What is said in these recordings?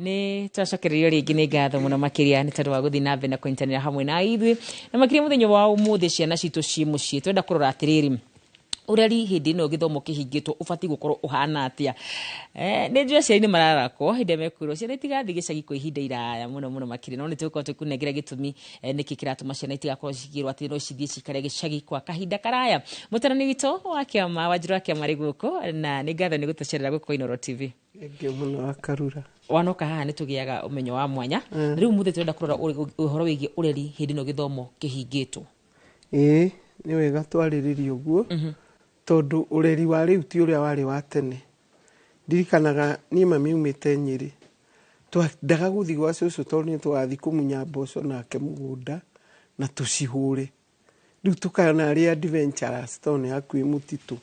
Nĩ twacokererio rĩngĩ. Nĩ ngatho mũno makĩria nĩ tondũ wa gũthiĩ na mbere na kũnyitanĩra hamwe na ithuĩ, na makĩria mũthenya wa ũmũthĩ ciana citũ ciĩ mũciĩ. Twenda kũrora atĩrĩrĩ, ũreri hĩndĩ ĩno gĩthomo kĩhingĩtwo ũbatiĩ gũkorwo ũhana atĩa? Nĩ njũĩ aciari nĩ mararakwo hĩndĩ ĩrĩa mekwĩrwo ciana itigathiĩ gĩcagi kwa ihinda iraya mũno mũno makĩria, no nĩ tũgũkorwo tũkũnengera gĩtũmi nĩkĩ kĩratũma ciana itigakorwo cikĩrwo atĩ no cithiĩ cikare gĩcagi kwa kahinda karaya. Mũtarani witũ wa kĩama, Wanjirũ wa Kĩama, arĩ gũkũ, na nĩ ngatho nĩ gũtũcerera gũkũ Inooro TV. Thengiũ mũno, Wakarura. Wanoka haha nĩ tũgĩaga ũmenyo wa mwanya. Na rĩu mũthĩ tũrenda kũrora ũhoro wĩgiĩ ũreri hĩndĩ ĩno gĩthomo kĩhingĩtwo. Ĩĩ, nĩ wega twarĩrĩrie ũguo, tondũ ũreri wa rĩu ti ũrĩa warĩ wa tene. Ndirikanaga niĩ mami aumĩte Nyĩrĩ. Twendaga gũthiĩ gwa cũcũ tondũ nĩ tũgathiĩ kũmunya mboco nake mũgũnda na tũcihũre. Rĩu tũkona arĩ adventurous tondũ nĩ hakuhĩ mũtitũ.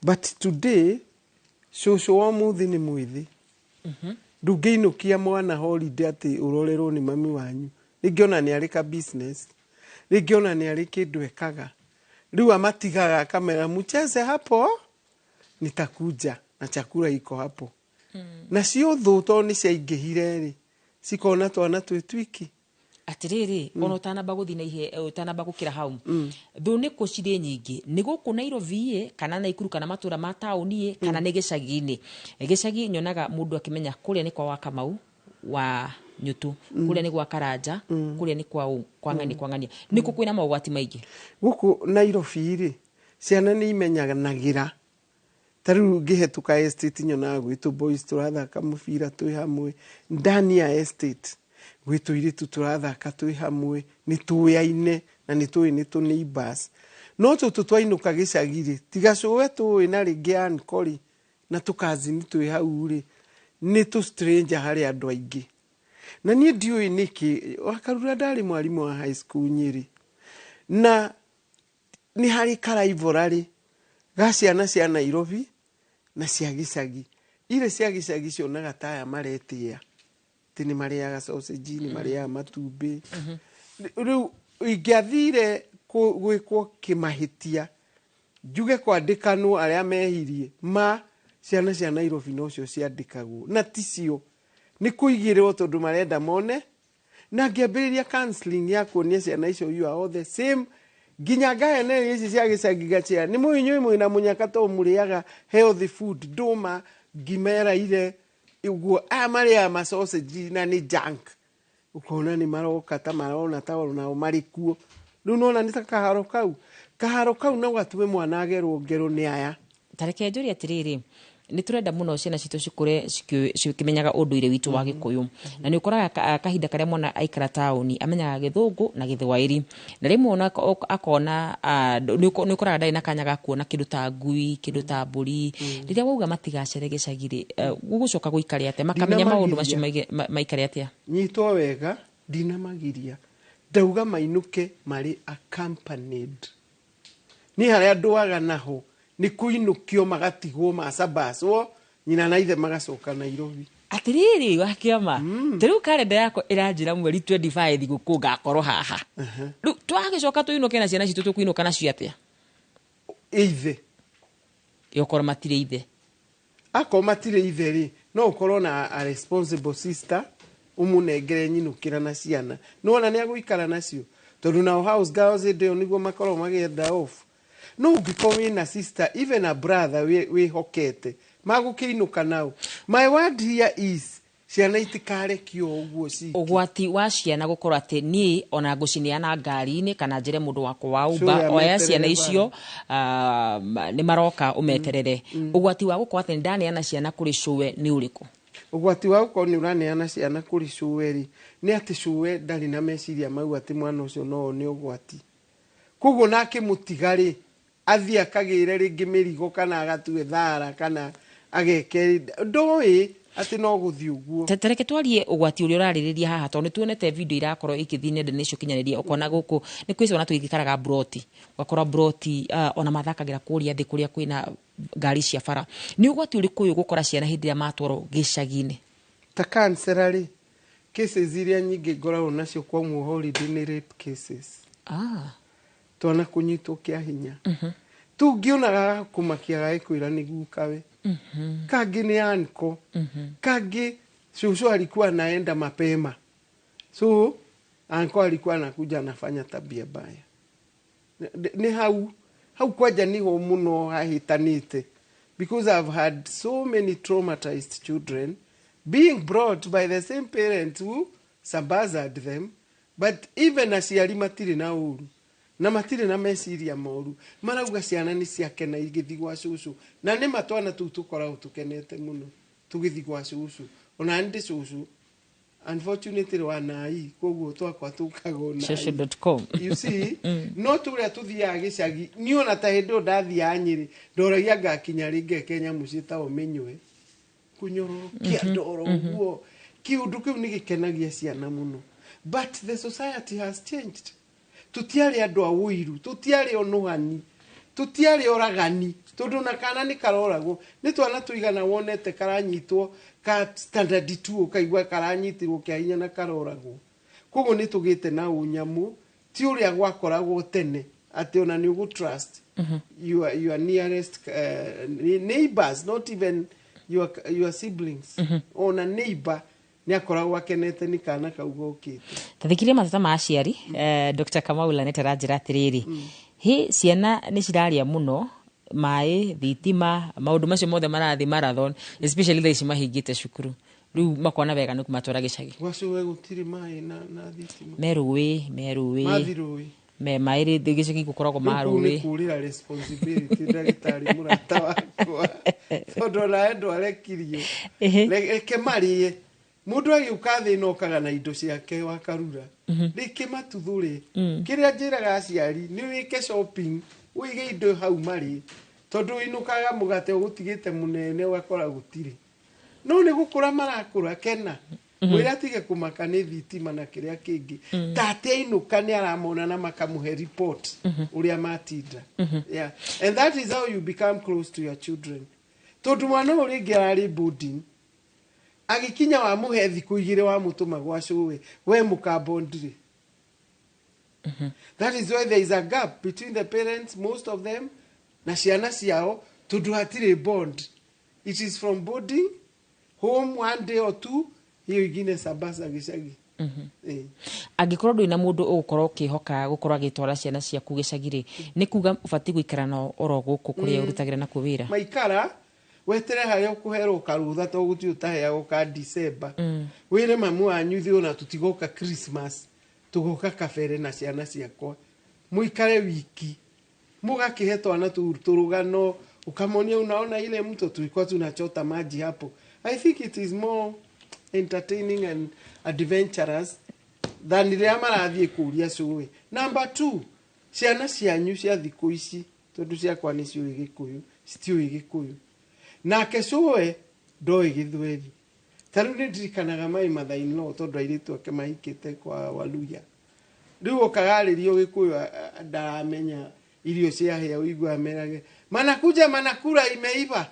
But today, cũcũ wa ũmũthĩ nĩ mwĩthĩ. Ndũngĩinũkia mwana holiday atĩ ũrorerwo nĩ mami wanyu. Rĩngĩ ona nĩ arĩ ka business. Rĩngĩ ona nĩ arĩ kĩndũ ekaga. Rĩu amatigaga akamera, "Mcheze hapo, nitakuja na chakula iko hapo." Nacio thũ tondũ nĩ ciaingĩhire rĩ, cikona twana twĩ twiki. Atirĩrĩ, ona ũtanamba gũthiĩ na ihe, ũtanamba gũkĩra hau, thũ nĩ kũ cirĩ nyingĩ? Nĩ gũkũ Nairobi ĩ, kana Naikuru, kana matũra ma taũni ĩ, kana nĩ gĩcagi-inĩ? Gĩcagi nyonaga mũndũ akĩmenya kũrĩa nĩ kwa wa Kamau wa Nyutu, kũrĩa nĩ gwa Karanja, kũrĩa nĩ kwa ũ, kwa ng'ania, kwa ng'ania. Nĩ kũ kwĩna mogwati maingĩ? Gũkũ Nairobi rĩ, ciana nĩ imenyanagĩra. Ta rĩu ngĩhetũka estate nyonaga gwĩ tũ boys tũrathaka mũbira twĩ hamwe. Ndani ya estate gwĩ tũirĩtu tũrathaka twĩ hamwe, nĩ tũyaine na nĩ tũĩ nĩ tũ neighbors. No tũtũ twainũka gĩcagi rĩ, tiga cũwe tũĩ na rĩngĩ uncle rĩ, na tũ cousin twĩ hau rĩ, nĩ tũ stranger harĩ andũ aingĩ. Na niĩ ndiũĩ nĩkĩ. Wakarura, ndarĩ mwarimũ wa high school Nyĩrĩ, na nĩ harĩ karaivorarĩ ga ciana cia Nairobi na cia gĩcagi. Irĩ cia gĩcagi cionaga ta aya maretĩa atĩ nĩ marĩaga sausage, nĩ marĩaga matumbĩ. Rĩu ingĩathire gwĩkwo kĩmahĩtia, njuge kwandĩkanwo arĩa mehirie ma ciana cia Nairobi nocio ciandĩkagwo, na ticio, nĩ kũigĩrĩrwo tondũ marenda mone. Na ngĩambĩrĩria counseling ya kuonia ciana icio you are all the same, nginya ngahenereria ici cia gĩcagi ngacira, nĩ mũĩ inyuĩ mwĩna mũnyaka tondũ mũrĩaga healthy food, ndũma, ngima ĩraire ũguo. Aya marĩaga ma sausage na nĩ junk. Ũkona nĩ maroka ta marona ta onao marĩ kuo. Rĩu nona nĩ ta kaharo kau, kaharo kau no gatũme mwana agerwo ngero nĩ aya. Ta reke njũrie atĩrĩrĩ, nĩ tũrenda mũno ciana citũ cikũre cikĩmenyaga ũndũire witũ wa Gĩkũyũ, na nĩ ũkoraga kahinda karĩa mwana aikara taũni amenyaga Gĩthũngũ na Gĩthwaĩri, na rĩmwe ona akona nĩ ũkoraga ndarĩ na kanya ga kuona kĩndũ ta ngui, kĩndũ ta mbũri. Rĩrĩa wauga matigacere gĩcagi rĩ, gũgũcoka gũikare atĩa makamenya maũndũ macio? Maikare atĩa? Nyitwo wega, ndinamagiria. Ndauga mainũke marĩ accompanied. Niĩ harĩa ndwaga naho nĩ kũinũkio magatigwo macabacwo nyina na ithe magacoka Nairobi. Atirĩrĩ wa Kĩama, ta rĩu karenda yakwa ĩranjĩra mweri 25 thigũkũ ngakorwo haha. Rĩu twagĩcoka tũinũke na ciana citũ, tũkũinũka nacio atĩa? Ithe. Okorwo matirĩ ithe? Akorwo matirĩ ithe rĩ, no ũkorwo na a responsible sister, ũmũnengere nyinũkĩra na ciana. Nĩwona nĩ agũikara nacio, tondũ nao house girls hĩndĩ ĩyo nĩguo makoragwo magĩenda off. No ũngĩkorwo wĩna sister, even a brother wĩhokete, magũkĩinũka nao. My word here is ciana itikarekio ũguo ciki. Ũgwati wa ciana gũkorwo atĩ niĩ ona ngũcineana ngari-inĩ kana njĩre mũndũ wakwa wa Uber, Sure, oya ciana ameterere. icio, nĩ maroka, ũmeterere. Ũgwati wa gũkorwo atĩ nĩ ndaneana ciana kũrĩ cũwe nĩ ũrĩkũ? Ũgwati wa gũkorwo nĩ ũraneana ciana kũrĩ cũwe rĩ, nĩ atĩ cũwe ndarĩ na meciria mau atĩ mwana ũcio no one ũgwati. Koguo na akĩmũtiga rĩ, athiĩ akagĩre rĩngĩ mĩrigo kana agatue thara kana ageke, ndoĩ atĩ no gũthiĩ ũguo. Ta reke twarie ũgwati ũrĩa ũrarĩrĩria haha, tondũ nĩ tuonete video irakorwo ikĩthiĩ nenda-inĩ icio kinyanĩria. Ũkona gũkũ nĩ kwĩ ciana tũgĩikaraga mburoti, ũgakora mburoti ona mathakagĩra kũrĩa thĩ kũrĩa kwĩna ngari cia bara. Nĩ ũgwati ũrĩkũ ũyũ gũkora ciana hĩndĩ ĩrĩa matwarwo gĩcagi-inĩ? Ta counselor rĩ, cases iria nyingĩ ngoragwo nacio kwaumwo holiday nĩ rape cases. Twana kũnyitwo kĩa hinya. Tũngĩonaga gakũmakia gagĩkwĩra nĩ gukawe, kangĩ nĩ uncle, kangĩ Shushu alikuwa anaenda mapema, so anko alikuwa anakuja anafanya tabia baya. Nĩ hau hau kwanja niho muno hahĩtanĩte, because I've had so many traumatized children being brought by the same parents who sambazad them. But even aciari matirĩ na ũru na matirĩ na meciria moru, marauga ciana nĩ ciakena igĩthiĩ gwa cũcũ, na nĩ ma twana tũu tũkoragwo tũkenete mũno tũgĩthiĩ gwa cũcũ. Ona nĩ ndĩ cũcũ, unfortunately, wa nai, koguo twakwa tũkaga nai. Shosho.com. You see, no tũrĩa tũthiaga gĩcagi, niĩ ona ta hĩndĩ ĩyo ndathiaga Nyĩrĩ, ndoragia ngakinya rĩ ngeke nyamũ ciĩtagwo mĩnywe, kũnyororokia ndoro ũguo. Kĩũndũ kĩu nĩ gĩkenagia ciana mũno, but the society has changed. Tũtiarĩ andũ a ũiru, tũtiarĩ onũhani, tũtiarĩ oragani, tondũ na kana nĩ karoragwo nĩ twana tũigana wonete karanyitwo ka standard 2, ũkaigua karanyitirwo kĩa hinya na karoragwo. Koguo nĩ tũgĩte na ũnyamũ, ti ũrĩa gwakoragwo tene atĩ ona nĩ ũgũ trust your nearest neighbors, not even your siblings. Ona neighbor nĩ akoragwo akenete nĩ kana kau gokĩte. Tathikiria mateta ma aciari. Dr Kamau Lanete aranjĩra atĩrĩrĩ, hĩ, ciana nĩ cirarĩa mũno maĩ, thitima, maũndũ macio mothe marathiĩ marathon, especially thaa ici mahingĩte cukuru. Rĩu makona wega nĩ kũmatwara gĩcagi. Gwacuwe gũtirĩ maĩ na thitima? Me rũĩ, me rũĩ. Mathi rũĩ? Me maĩ rĩ, gĩcagi gũkoragwo ma Rĩu kũu nĩ rũĩ. kũrĩra responsibility, ndagĩtarĩ mũrata wakwa, tondũ onawe ndwarekirio. Reke marĩe. Mũndũ agĩũka thĩ ĩno okaga na indo ciake wakarura, rĩke matuthũre. Kĩrĩa njĩraga aciari nĩ wĩke shopping, ũige indo hau marĩ, tondũ ũinũkaga mũgate ũgũtigĩte mũnene ũgakora gũtirĩ. No nĩ gũkũra marakũra, kena mwĩre atige kũmaka nĩ thitima na kĩrĩa kĩngĩ, ta atĩ ainũka nĩ aramona na makamũhe report ũrĩa matinda. Yeah. And that is how you become close to your children, tondũ mwana ũyũ rĩngĩ ararĩ boarding, agĩkinya wamũhe thikũ 2, wamũtũma gwa cũwe, we mũkambondire. That is why there is a gap between the parents, most of them, na ciana ciao, tondũ hatirĩ bond. It is from boarding home one day or two, hiyo ingine sambaza gĩcagi. Eh. Angĩkorwo ndũrĩ na mũndũ ũgũkorwo ũkĩhoka gũkorwo agĩtwara ciana ciaku gĩcagi rĩ, nĩ kuga ũbatiĩ gũikara nao oro gũkũ kũrĩa ũrutagĩra nakuo wĩra? Maikara wetere harĩa ũkũherwo karũtha, to gũtirĩ ũtaheagwo ka December. Wĩre mamu wanyu, ithuĩ ona tũtigoka Christmas, tũgoka kabere na ciana ciakwa. Mũikare wiki, mũgakĩhe twana tũu tũrũgano, ukamonia, unaona ile mto tulikuwa tunachota maji hapo. I think it is more entertaining and adventurous than rĩrĩa marathiĩ kũria cũĩ. Number two, ciana cianyu cia thikũ ici, tondũ ciakwa nĩ ciũĩ Gĩkũyũ, citiũĩ Gĩkũyũ, nake cũwe ndoĩ Gĩthweri. Ta rĩu nĩ ndirikanaga my mother in law, tondũ airĩtu ake mahikĩte kwa Waluya, rĩu ũkagarĩrio Gĩkũyũ, ndaramenya irio ciahĩa, ũigua merage manakuja manakura imeiva.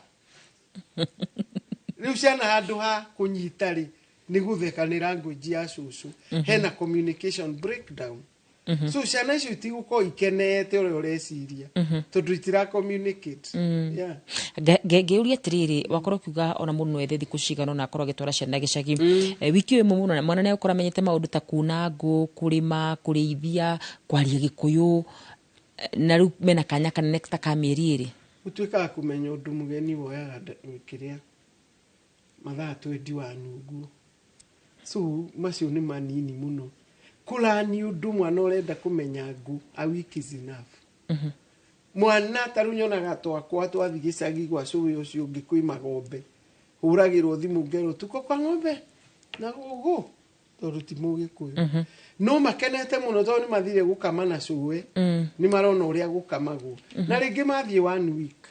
Rĩu ciana handũ ha kũnyita rĩ, nĩ gũtheka, nĩ language ya cũcũ. Hena communication breakdown, so ciana icio itigũkorwo ikenete ũrĩa ũreciria, tondũ itira communicate. Yeah. Ngĩũria atĩrĩrĩ, wakorwo ũkiuga ona mũndũ no ethe thikũ cigana ona akorwo agĩtwara ciana gĩcagi. Wiki ĩmwe mũno mwana nĩ agũkorwo amenyete maũndũ ta kuna ngũ, kũrĩma, kũrĩithia, kwaria Gĩkũyũ. Na rĩu mena kanya kanene ta ka mĩeri 2. Ũtuĩkaga kũmenya ũndũ mũgeni woyaga kĩrĩa mathaa 21 ũguo, so macio nĩ manini mũno kũrani ũndũ mwana ũrenda kũmenya ngũ. A week is enough. Mwana ta rĩu nyonaga twakwa twathiĩ gĩcagi gwa cũĩ ũcio ũngĩ kwĩ magombe, hũragĩrwo thimũ ngerwo tuko kwa ng'ombe na gũgũ, tondũ ti Mũgĩkũyũ, no makenete mũno tondũ nĩ mathire gũkama na cũwe, nĩ marona ũrĩa gũkamagwo. Na rĩngĩ mathiĩ one week,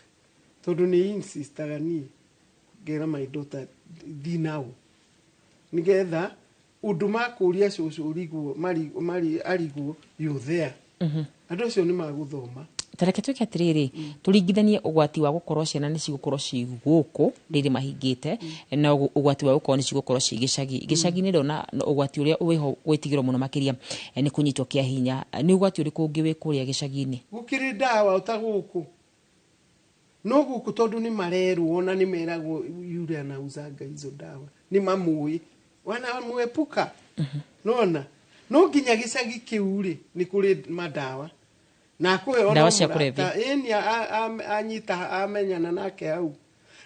tondũ nĩ insistaga niĩ ngera my daughter thi nao, nĩgetha ũndũ makũria cũcũ ũrigwo mari arigwo, you there, andũ acio nĩ magũthoma. Tareke twĩke atĩrĩrĩ, tũringithanie ũgwati wa gũkorwo ciana nĩ cigũkorwo ci gũkũ rĩrĩ mahingĩte na ũgwati wa gũkorwo nĩ cigũkorwo ci gĩcagi. Gĩcagi-inĩ ndona ũgwati ũrĩa wĩho gwĩtigĩrwo mũno makĩria nĩ kũnyitwo kĩa hinya. Nĩ ũgwati ũrĩkũ ũngĩ wĩ kũrĩa gĩcagi-inĩ? Gũkĩrĩ ndawa ũta gũkũ, no gũkũ tondũ nĩ marerwo na nĩ meragwo yule anauzanga hizo dawa nĩ mamũĩ. Wanamwepuka. Nona no nginya gĩcagi kĩu rĩ, nĩ kũrĩ mandawa na akũhe ona Ndawa cia mũrata. kũrebia. Ĩni anyita amenyana nake hau.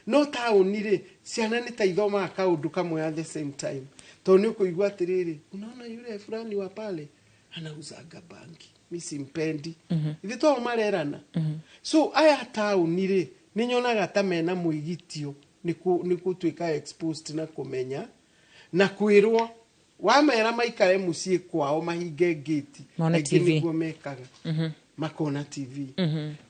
No taũni rĩ, ciana nĩ ta ithomaga kaũndũ kamwe at the same time, tondũ nĩ ũkũigua atĩrĩrĩ, unaona yule fulani wa pale anauzanga bangi, mi simpendi. Ithe to marerana. So aya taũni rĩ, nĩ nyonaga ta mena mwĩgitio nĩ gũtuĩka exposed na kũmenya na kwĩrwo wamera maikare mũciĩ kwao mahinge ngĩti. Mone Aingĩ TV. Nĩguo mekaga, makona TV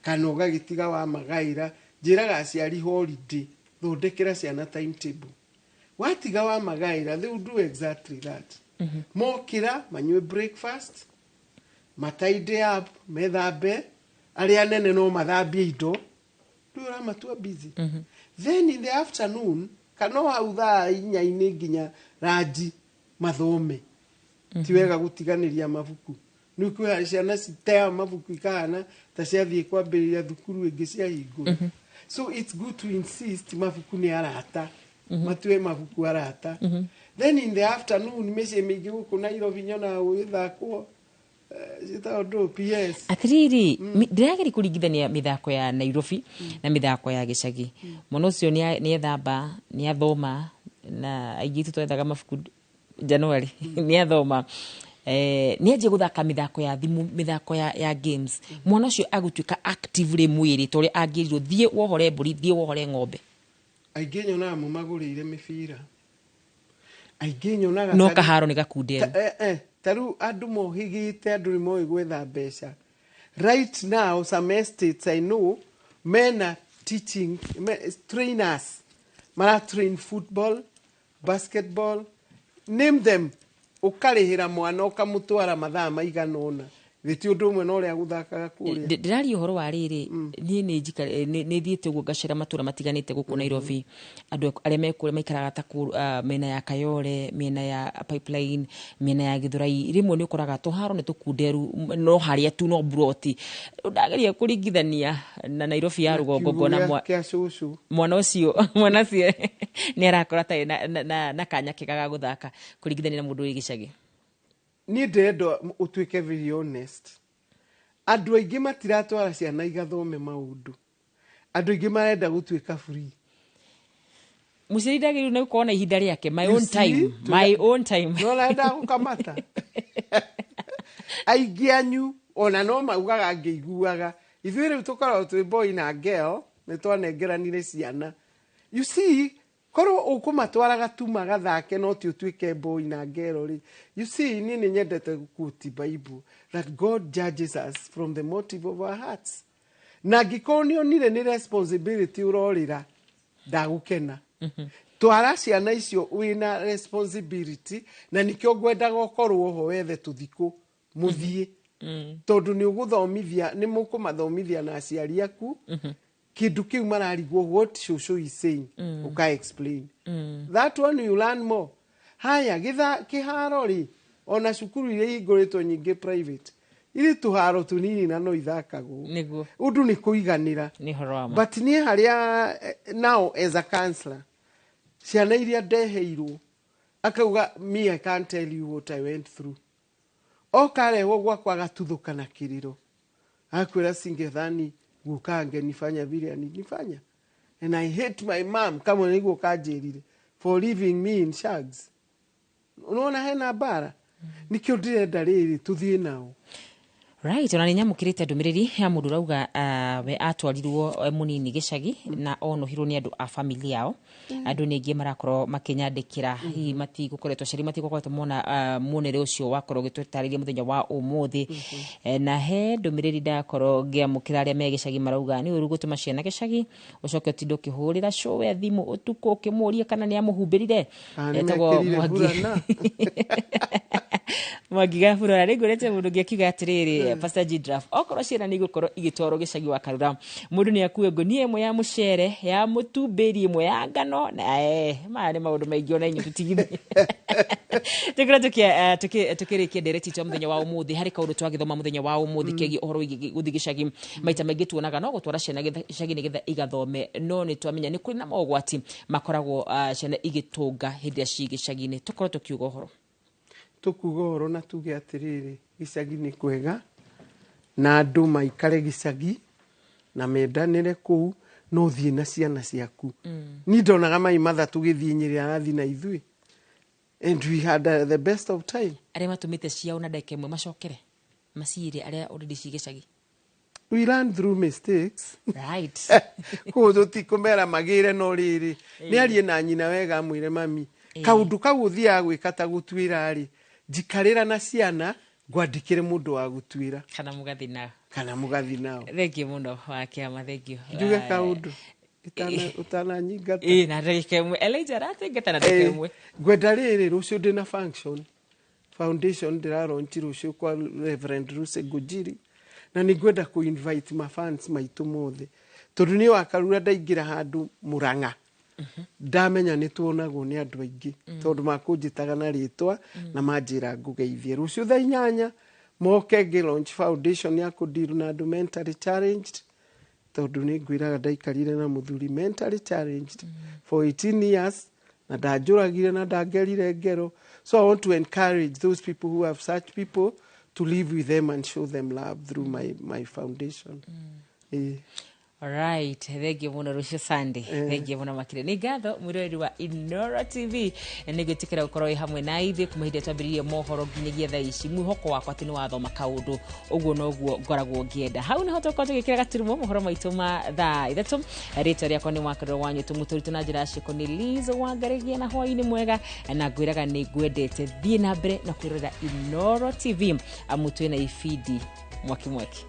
kana ũgagĩtiga wa magaĩra. Njĩraga aciari, holiday, thondekera ciana timetable. Watiga wa magaĩra, they will do exactly that. Mokĩra, manyue breakfast, matidy up, methambe. Arĩa anene no mathambie indo, rĩu ũramatua busy. Then in the afternoon, kana o hau thaa 4-inĩ nginya ranji, mathome. Ti wega gũtiganĩria mabuku. Nĩ kwĩ ciana citeaga mabuku ikahana ta ciathiĩ kwambĩrĩria thukuru ĩngĩ ciahingũra. So it's good to insist mabuku nĩ arata, matue mabuku arata. Then in the afternoon, mĩciĩ mĩingĩ gũkũ Nairobi nyonaga gũgĩthakwo ciĩtagwo ndũ, PS. Atiriri, ndĩrageria kũringithania mĩthako ya Nairobi na mĩthako ya gĩcagi. Mwana ũcio nĩ ethamba, nĩ athoma, na aingĩ itũ twethaga mabuku January. Nĩ athoma, nĩ anjia gũthaka mĩthako ya thimũ, mĩthako ya games. Mwana ũcio agũtuĩka active rĩ mwĩrĩ ta ũrĩa angĩrirwo thiĩ wohore mbũri, thiĩ wohore ng'ombe? Aingĩ nyonaga mũmagũrĩire mĩbira, aingĩ nyonaga No kaharo nĩ gakunderu. Ta rĩu andũ mohĩgĩte, andũ nĩ moĩ gwetha mbeca. Right now some estates I know mena teaching trainers, mara train football, basketball, name them. Ũkarĩhĩra mwana ũkamũtwara mathaa maigana ũna. Gĩti ũndũ ũmwe na ũrĩa gũthakaga kũrĩa. Ndĩraria ũhoro wa rĩrĩ, niĩ nĩ thiĩte ũguo ngacera matũra matiganĩte gũkũ Nairobi. Andũ arĩa mekũrĩa maikaraga ta mĩena ya Kayole, mĩena ya Pipeline, mĩena ya Gĩthũrai, rĩmwe nĩ ũkoraga tũharo nĩ tũkunderu, no harĩa tu no buroti. Ndageria kũringithania na Nairobi ya rũgongo, Kiugũ ngona kĩa cũcũ. Mwana ũcio nĩ arakora atarĩ na kanya kega ga gũthaka kũringithania na mũndũ wĩ gĩcagi. Niĩ ndĩrenda ũtuĩke very honest. Andũ aingĩ matiratwara ciana igathome maũndũ, andũ aingĩ marenda gũtuĩka free. Mũciari ndagĩrĩirwo nĩ gũkorwo na ihinda rĩake, my You own see? time, my own time. No renda gũkamata aingĩ anyu ona no maugaga ngĩiguaga ithuĩ rĩu tũkoragwo twĩ boy na girl, nĩ twanengeranire ciana. You see, korwo ũkũmatwara gatuma gathake, no ti ũtuĩke boy na girl rĩ. You see, niĩ nĩ nyendete gũquote Bible that God judges us from the motive of our hearts, na angĩkorwo nĩ onire nĩ responsibility ũrorĩra, ndagũkena. Twara ciana icio wĩna responsibility, na nĩkĩo ngwendaga ũkorwo ho wethe tũthikũ mũthiĩ, tondũ nĩ ũgũthomithia, nĩ mũkũmathomithia na aciari aku kĩndũ kĩu mararigwo, what shosho is saying, ũka explain that one, you learn more. Haya, gĩtha kĩharo rĩ, ona cukuru iria ihingũrĩtwo nyingĩ private irĩ tũharo tũnini na no ithakagwo. Ũndũ nĩ kũiganĩra. Nĩ ũhoro wa ma. But niĩ harĩa now as a counselor, ciana iria ndeheirwo akauga, "Me, I can't tell you what I went through." Okarehwo gwakwa agatuthũka na kĩrĩro, akwĩra, "Singedhani guka angenifanya vile alinifanya and I hate my mom." Kamwe nĩguo kanjĩrire, "For leaving me in shags." Unaona hena mbara, nĩkĩo ndĩrenda rĩrĩ tũthiĩ nao. Right, ona nĩ nyamũkĩrĩte ndũmĩrĩri ya mũndũ ũrauga we atwarirwo mũnini gĩcagi na onũhirwo nĩ andũ a family yao. Andũ nĩ aingĩ marakorwo makĩnyandĩkĩra, hihi matigũkoretwo, aciari matigũkoretwo mona muonere ũcio wakorwo ũgĩtũtarĩria mũthenya wa ũmũthĩ. Na he ndũmĩrĩri ndakorwo ngĩamũkĩra, arĩa me gĩcagi marauga nĩ ũru gũtũma ciana gĩcagi ũcoke ũtinde ũkĩhũrĩra cũwe thimũ ũtukũ ũkĩmũria kana nĩ amũhumbĩrire. Kana nĩ Etagwo mekĩrire Mwangi. burana. Mwangi Gaburora. Rĩu ngwĩrĩte mũndũ ũngĩ akiuga atĩrĩrĩ, Pastor Gidraf, okorwo ciana nĩ igũkorwo igĩtwarwo gĩcagi wa Karura, mũndũ nĩ akue ngũnia ĩmwe ya mũcere, ya mũtu, mbĩri ĩmwe ya ngano, na maya nĩ maũndũ maingĩ ona inyuĩ tũtigithie. Tũkorwo tũkĩrĩkia ndereti itũ ya mũthenya wa ũmũthĩ, harĩ kaũndũ twagĩthoma mũthenya wa ũmũthĩ kegiĩ ũhoro wĩgiĩ gũthiĩ gĩcagi. Maita maingĩ tuonaga no gũtwara ciana gĩcagi nĩgetha igathome, no nĩ twamenya nĩ kũrĩ na mogwati makoragwo ciana igĩtũnga hĩndĩ ĩrĩa ciĩ gĩcagi-inĩ. Tũkorwo tũkiuga ũhoro, Tũkuga ũhoro na tuge atĩrĩrĩ, gĩcagi nĩ kwega na andũ maikare gĩcagi na mendanĩre kũu, no thiĩ na ciana ciaku. Ni ndonaga mai matha tũgĩthiĩ Nyĩrĩ arathiĩ na ithuĩ and we had the best of time. Arĩa matũmĩte ciao na ndagĩka ĩmwe macokere maciire arĩa already ciĩ gĩcagi. We learn through mistakes. Kũu tũtikũmera magĩre, no rĩrĩ, nĩ arie na nyina wega, amwĩre, "Mami, kaũndũ kau ũthiaga gwĩka ta gũtuĩra rĩ, njikarĩra na ciana ngwandĩkĩre mũndũ wa gũtuĩra." Kana mũgathi nao. Kana mũgathi nao. Thengiũ mũno wa kĩama, thengiũ. Njuge kaũndũ ũtananyingata? Ĩ, na ndagĩka ĩmwe. Elijah aratengeta na ndagĩka ĩmwe. Ngwenda rĩrĩ, rũciũ ndĩna function, foundation ndĩralaunch rũciũ kwa Reverend Lucy Ngũnjiri, na nĩ ngwenda kũ invite mafans maitũ mothe, tondũ niĩ wakarura ndaingĩra handũ Mũrang'a ndamenya nĩ tuonagwo nĩ andũ aingĩ, tondũ makũnjĩtaga na rĩtwa na manjĩra ngũgeithie. Rũciũ thaa 8 moke ngĩ launch foundation ya kũdeal na andũ mentally challenged, tondũ nĩ ngwĩraga ndaikarire na mũthuri mentally challenged for 18 years na ndanjũragire na ndangerire ngero. So I want to encourage those people who have such people to live with them and show them love through my foundation. Alright, thengiũ mũno. Rũciũ Sunday. Thengiũ mũno makĩria. Nĩ ngatho mwĩroreri wa Inoro TV nĩ gwĩtĩkĩra gũkorwo wĩ hamwe na ithuĩ kuma hĩndĩ ĩrĩa twambĩrĩirie mohoro nginyagia thaa ici. Mwĩhoko wakwa atĩ nĩ wathoma kaũndũ, ũguo noguo ngoragwo ngĩenda. Hau nĩho tũkorwo tũgĩkĩra gaturumo mohoro maitũ ma thaa 3. Rĩtwa rĩakwa nĩ wakarĩro wa nyũtũ mũtũritũ na njĩra ya ciĩko nĩ Liz Wangarigia, na hwaĩ-inĩ mwega, na ngwĩraga nĩ ngwendete. Thiĩ na mbere na kwĩrorera Inoro TV amu twĩna ibindi mwaki mwaki.